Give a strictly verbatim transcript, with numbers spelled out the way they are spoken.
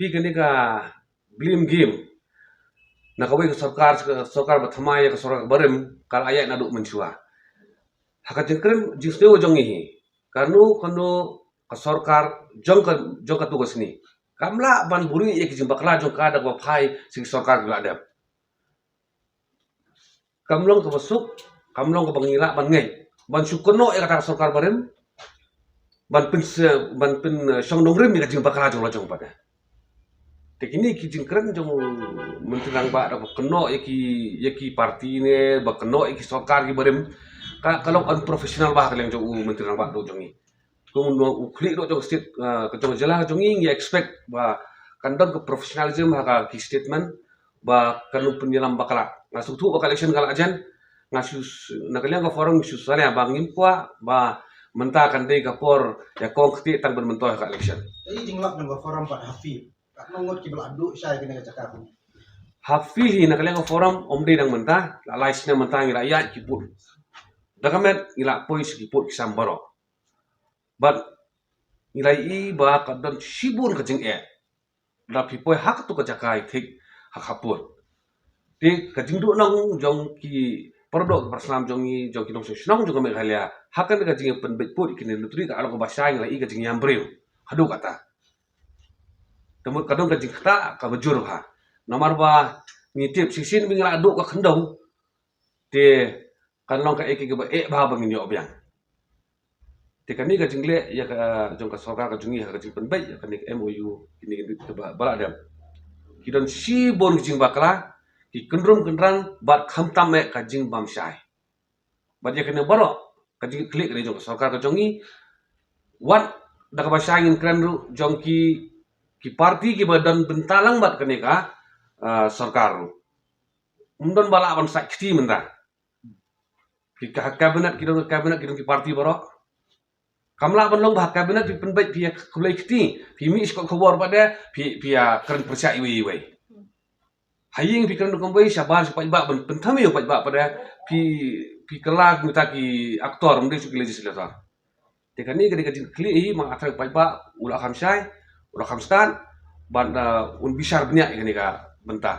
Hi kane ka blame game na kawei ka sorkar, sorkar ba thymmai ïa ka sorkar barim, ka la ïaid naduh mynshuwa. Ha ka jingkren, jingsniew jong ngi hi, kano kano ka sorkar jong ka, jong katu ka sngi kam lah ban buhrieh ïa ki jingbakla jong ka da kaba phai sha ki sorkar kiba la dep. Kam long kaba suk, kam long kaba ngi lah ban ngeit ban shu kynnoh ïa kata ka sorkar barim ban pyn, ban pynshong nongrim ïa ka jingbakla jong la jong pat. Te kine ki jingkren jong u Myntri Rangbah da ba kynnoh ïa ki, ïa ki party ne ba kynnoh ïa ki sorkar ki barim, ka, ka long unprofessional bha ha ka liang jong u Myntri Rangbah duh jong ngi. Kum u khlieh duh jong state, ah, ka jong jylla jong ngi, ngi expect ba kan don ka professionalism ha ka ki statement ba kan pynïalam bakla. Nga sngewthuh ba ka election ka la jan, nga shu, na ka liang ka forum ngi shu salia ba ngim kwah ba mynta kan dei ka por ïa kong kti tang ban myntoi ha ka election. Ka jinglap jong ka forum pat ha field, katno ngut kiba la duh shai kane ka jaka? Ha field hi na ka liang ka forum ym dei dang mynta, la lai snem mynta ngi la ïaid ki pud. Da ka met ngi la poi sha ki pud ki sam baroh. Bad ngi la ïohi ba ka don shibun ka jingeh lada phi poi ha katu ka jaka ïa thik ha ka pud. Te ka jingduh nong jong ki para doh para snam jong ngi, jong ki nongshong shnong jong ka Meghalaya ha kane ka jingpynbeit pud ïa kine ki lottery ka long kaba shai, ngi la ïohi ka jingïam briew haduh katta. Te mut ka don ka jingktah kaba jur bha. Namar ba ngi tip shisien ba ngi la duh ka khyndew, te kan long kaei kaei kaba eh bha ba ngin ïoh biang. Te kane ka jingleh ïa ka jong ka sorkar ka jong ngi ha ka jingpynbeit ïa kane ka M O U, kine ki ba, ba la dep, ki don shibun ki jingbakla, ki kynrum kynrang bad khamtam eh ka jingbam shai. Bad ïa kane baroh ka jingkitkhlieh kane jong ka sorkar ka jong ngi, wat da kaba shai ngin kren ruh jong ki, ki party kiba don bynta lang bad kane ka, ah, sorkar ruh. Ym don ba lah ban sait kti mynta. Ki ka cabinet, ki don ka cabinet, ki don ki party baroh. Kam lah ban long ba ha cabinet phi pynbeit, phi ïa khublei kti, phi mih sha kot khubor pat de phi, phi ïa kren pyrshah iwei iwei. Ha ïing phi kren ruh kumwei, shabar sha paidbah ban pynthame ïa u paidbah pat de phi, phi kylla kumta ki actor, ym dei shuh ki legislator. Te kane, kane ka jingkitkhlieh hi, ma nga tharai u paidbah u la kham shai, u la kham stad ban, uh, un bishar bniah ïa kane ka bynta.